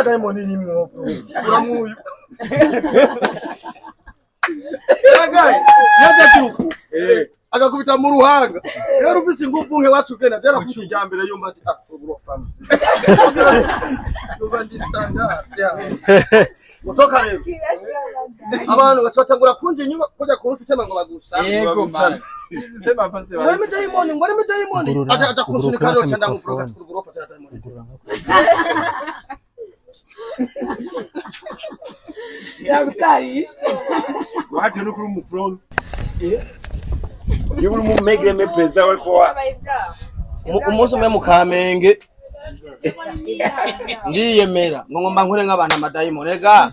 Dayimoni irimwo uramwuyu yaragaye yaje aturuku agakubita mu ruhanga. Rero ufise ingufu nke wacu ugenda jera kubita irya mbere, yumva ati: "Ah, ubu family yumva ndi standard ya mutoka." Rero abantu baca batangura kunja inyuma kujya kunca utema ngo bagusa. Yego man. Ngo arimo dayimoni, ngo arimo dayimoni. Ugurura- Aja kunsunika ugurura rero ca ndamuvuga microphone. ati: "Uburofa tera dayimoni." Yagusarisha. Wathi no kuri umufront. Iyo uri mu megre me pesa wako wa Umunsi umwe mu Kamenge ndiyemera ngo ngomba nkure nk'abantu amadayimoni. Erega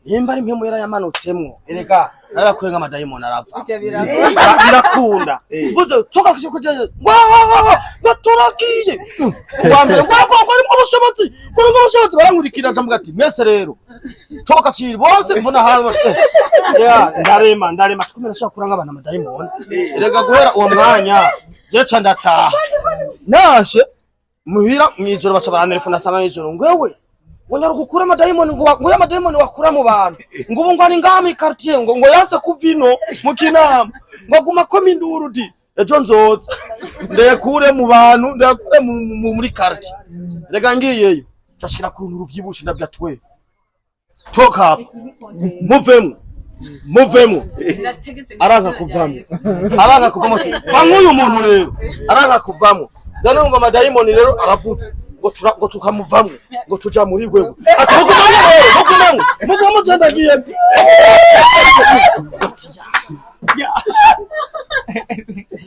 nimba ari impemu yari yamanutsemwo, erega narakuye nk'amadayimoni arava. Ivyo birakora. Birakunda. Mvuze toka kujeje ngo ngo turagiye uwa mbere ngo ngo ngo arimo ubushobozi, ngo arimo ubushobozi. Barankurikira, ndavuga ati: "Mwese rero toka ciri bose." Mbona hawe ya ndarema ndarema tukumira nashaka kura nk'abantu amadayimoni. Erega guhera uwo mwanya je ca ndataha, nashe muhira mwijoro baca barantelefona sama y'ijoro ngo: "Wewe ngo nyaruka ukure amadayimoni," ngo ngo y'amadayimoni wakura mu bantu, ngo ubu ngo ari ngaha mw'i quartier, ngo yase kuva ino mu Kinama, ngo aguma akoma induru. Di ejo nzoza ndayakure mu bantu, ndayakure muri quartier. Rega ngiyeyo cashikira ku runtu ruvyibushe, ndabwira ati: "We toka hapa, muvemwo, muvemwo." Aranka kuvamwo, aranka kuvamwo. Ati: "Va nk'uyu muntu." Rero aranka kuvamwo. Rero numva amadayimoni rero aravutse ngo ngo tukamuvamwo, ngo tuja muri wewe. Ati: "Mugumamwo rero, mugumamwo, mugumamwo, je ndagiye." Ati: "Ya."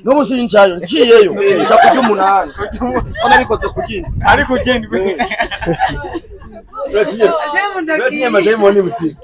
N'ubu sinjayo, ngiyeyo nja kurya umunani ko nabikoze kugira Ariko ugenda. Uratinye amadayimoni buti.